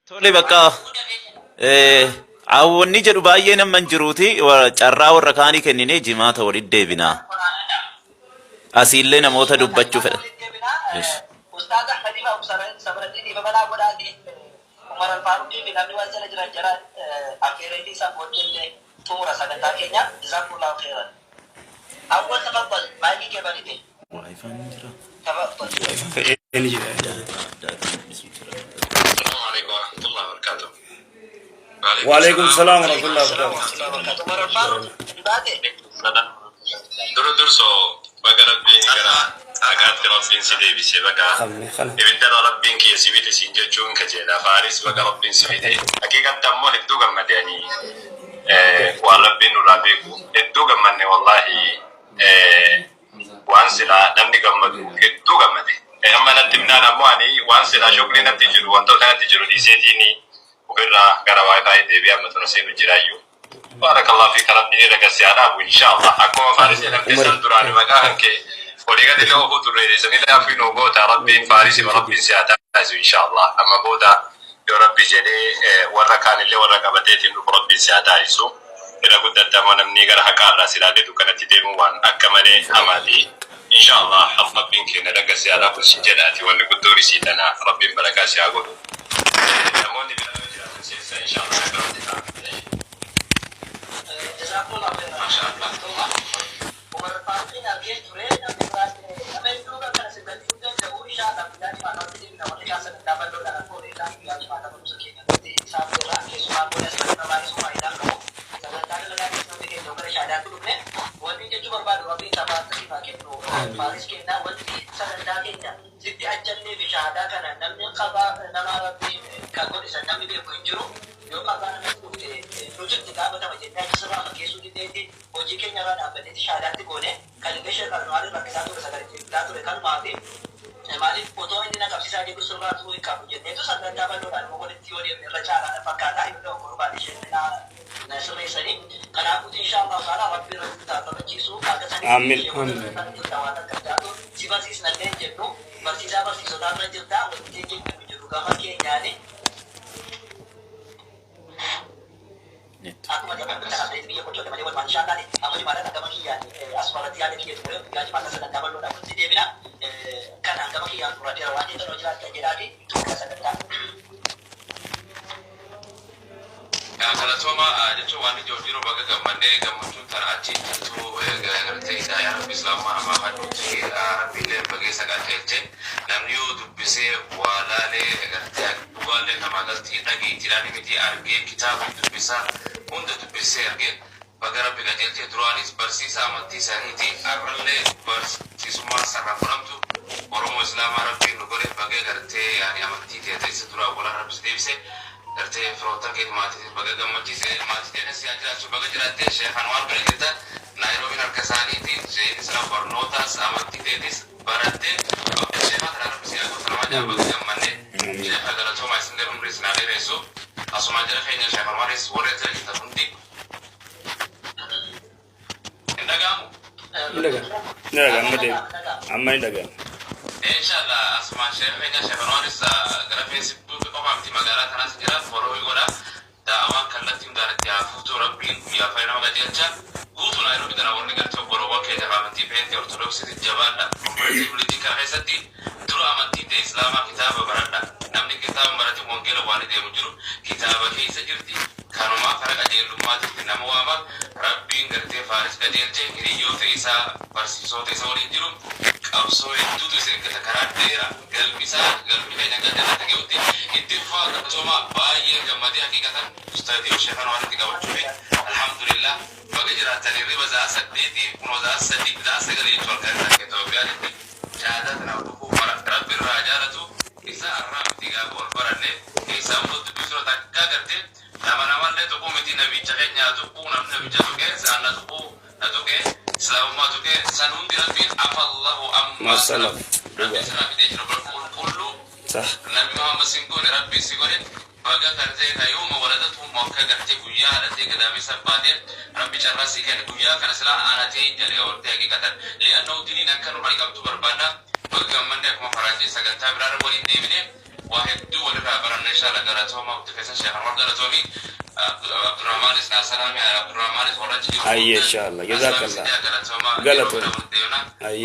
Tole, bakka hawwanni jedhu baay'ee nama hin jiruuti, carraa warra kaanii kenninee jimaata walitti deebinaa. Asiillee namoota dubbachuu fedhan. Ustaaz Ahmadii fi Sabraddiin dhiifama godhaati. Umar Alfaaruqii fi namni waan jala jiran jara affeereetii isaan booddee xumura sagantaa keenya. Jazakumullahu khairan. Awwal, tafaddal, maayikii kee banite. WiFi'n ni jira. Tafaddal. Ni jira. السلام عليكم ورحمة الله وبركاته. وعليكم السلام ورحمة الله وبركاته. Wabarakatuh. Umar Alfaaruq baate. Dura dursoo baga Rabbiin gara haqaatti Rabbiin si deebise, baga Qabne kana. ibiddarra Rabbiin kiyya si bite siin jechuun kajeela. Faaris, baga Rabbiin si bite. Haqiiqatti ammoo hedduu gammadanii, waan Rabbiin nurraa beeku hedduu gammanne, wallaahi, waan silaa namni gammadu hedduu gammade. Amma natti himnaan ammoo ani waan silaa shoklii natti jiru, wantoota natti jiru dhiiseetiin ofirraa gara WiFi deebi'ee amma tuna seenu jiraayyuu. Baarakallahu fiika, Rabbiin irra gassi haa dhaabu inshaallah. Akkuma Faaris jedhamte san duraan maqaa kan kee olii gadi oofuu turre sanillee afii nuu goota. Rabbiin Faarisima Rabbiin si haa taasisu inshaallah. Amma booda yoo Rabbi jedhee warra kaanillee warra qabateetiin dhufu Rabbiin si haa taasisu. Irra guddatte ammoo namni gara haqaarraa si ilaalee dukkanatti deemuu waan akka malee hamaati. Inshaallah Rabbiin keenya dhagga si haa dhaabu sin jedhaati, wanni guddoon isii tana, Rabbiin barakaa si haa godhu. Namoonni biraa yoo jiraatan seensa inshaallah akka hojjetaa. Jazakumullahu khairan. Maashaallah. Umar Alfaaruqiin argee ture, namni biraas nama hedduu kan kana sirgachuu danda'u. Inshaallah guyyaa jimaataatti deemna, warri kaan sagantaa bal'oodhaan akka odeessaa guyyaa jimaataa barumsa keenya irratti isaan irraa keessumaa booda asirratti baay'isuu faayidaa qabu. Sagantaa dalagaa keessatti keenya gara shaadaatti dhufne, wanni jechuu barbaadu, Rabbiin sabaa akkasii haa kennu. Faaris kennaa, wanti sagantaa keenya sitti ajjannee fi shaadaa kana namni qabaa nama Rabbiin kan godhisan namni beeku hin jiru. Yoo qabaa namatti dhufte nuti itti gaafatama jennee achi sirraa fakkeessuu diddeetti hojii keenya irraa dhaabbanneetti shaadaatti goone. Kan illee Sheekh Anwaar rakkisaa ture, sagalee bitaa ture kanumaa fi maaliif otoo inni na qabsiisaa jedhu sirraa turuu hin qabu jenneetu sagantaa bal'oodhaan immoo walitti yoo deemne irra caalaa na fakkaata. Yoo dogoggoruu baate isheen na sirreessanii. Kanaafuu insha Allah taala Rabbi irratti taasifachiisu akka sanii Aamin. jirta, waan akka addaatu si barsiisnallee hin jennu, barsiisaa barsiisotaa irra jirta, wanti jennu jiru gama keenyaani. Akkuma jedhamu kana biyya qochoota malee walumaan insha Allah amma jimaata gama kiyyaan asumarratti yaada kiyya xumuree guyyaa jimaata sagantaa bal'oodhaan walitti deebina. Kanaan gama kiyyaan xumurateera, waan jettan hoo jiraattan jedhaati xumura sagantaa. Galatooma jechuun waan ijoo jiru, baga gammannee, gammachuun tana achi jirtu gartee hidaayaa Rabbi Islaamaa namaa kadhuuti. Rabbiillee bageessa qajeelche. Namni yoo dubbisee waa laalee gartee dhugaallee namaa galtii dhageettiidhaan miti, argee kitaaba dubbisaa hunda dubbisee argee, baga Rabbi qajeelche. Duraanis barsiisa amantii isaaniiti, arrallee barsiisummaa sarara fudhamtu Oromoo Islaamaa Rabbiin nu godhe. Baga gartee yaani amantii teete isa duraa walaa Rabbi si deebise, gartee firoottan keeti maatiitis baga gammachiise. Maatii teetes yaa jiraachuu, baga jiraatte. Sheekh Anwaar bira jirta, Naayiroobiin harka isaaniiti. Isheen isla barnootaas amantii teetis baratte, bakka sheekhaa tana Rabbi si haa gootu. Namaa jaa, baga gammanne. Sheekha galatoomaa, isinillee umrii isin haa dheeressu. Asumaan jara keenya Sheekh Anwaaris warri asirra jirtan hundi hin dhaga'amu. Ni dhaga'ama. Ni dhaga'ama, amma deema. Amma ni dhaga'ama. Inshallah asumaan sheekha keenya Sheekh Anwaaris gara Facebook qofaa miti, magaalaa tanaas jira, follow godha. Da'awaan kallattii hundaan itti haa fuftu. Rabbiin guyyaa fayya nama qajeelcha. Guutuu Naayiroobii tana warri gartee obboloowwan keenya amantii Peentii Ortodoksiiti, jabaadha. Comparative religion kana keessatti dura amantii ta'e Islaamaa kitaaba baradha. Namni kitaaba baratin wangeela waan deemu jiru kitaaba keessa jirti. Kanumaa kara qajeelummaatitti nama waama. Rabbiin gartee Faaris qajeelche, hiriyoota isaa, barsiisota isa waliin jiru, qabsoo hedduutu isa eeggata, karaa dheeraa. Galmi isaa, galmi keenya hanga jannata ga'utti itti fufaa. Galatooma, baay'ee gammadee haqiiqatan ustaadiyoo sheekan waan itti qabachuu fi alhamdulillah, baga jiraatanii. Riba za'a 8, kunoo za'a 3, za'a 9 jechuu halkan isaa Itoophiyaatti shahaadaa tanaaf dhufuu mara Rabbi irraa jaalatu. Isa arraa miti, gaafa ol baranne keessaa immoo dubbisuu takka gartee nama namallee tuquu miti, nabicha keenya tuquu, namni nabicha tuqee na tuquu, na tuqee Islaamummaa tuqee, san hundi Rabbiin afallahu amma Masalaf. Rabbi sirraa fidee jira, qulqulluu. Nabi Muhammad sin godhe, Rabbi si godhe. Baga gartee kayooma waladatu akka gartee guyyaa haadhatee gadaamessa baatee Rabbi carraa sii kenne. Guyyaa kana silaa aanatee hin jedhe hortee haqiiqatan li'annoo diniin akka nurraa qabdu barbaanna. Baga gammanne. Akkuma faraajii sagantaa biraarra waliin deebine. Waa hedduu walirraa baranna inshallah. Galatooma hundi keessan. Sheekh Anwar galatoomi. Abdurrahmanis naa salaami. Abdurrahmanis warra jiru. Hayyee, inshallah. Jazakallah. Galatooma. Galatooma. Hayyee.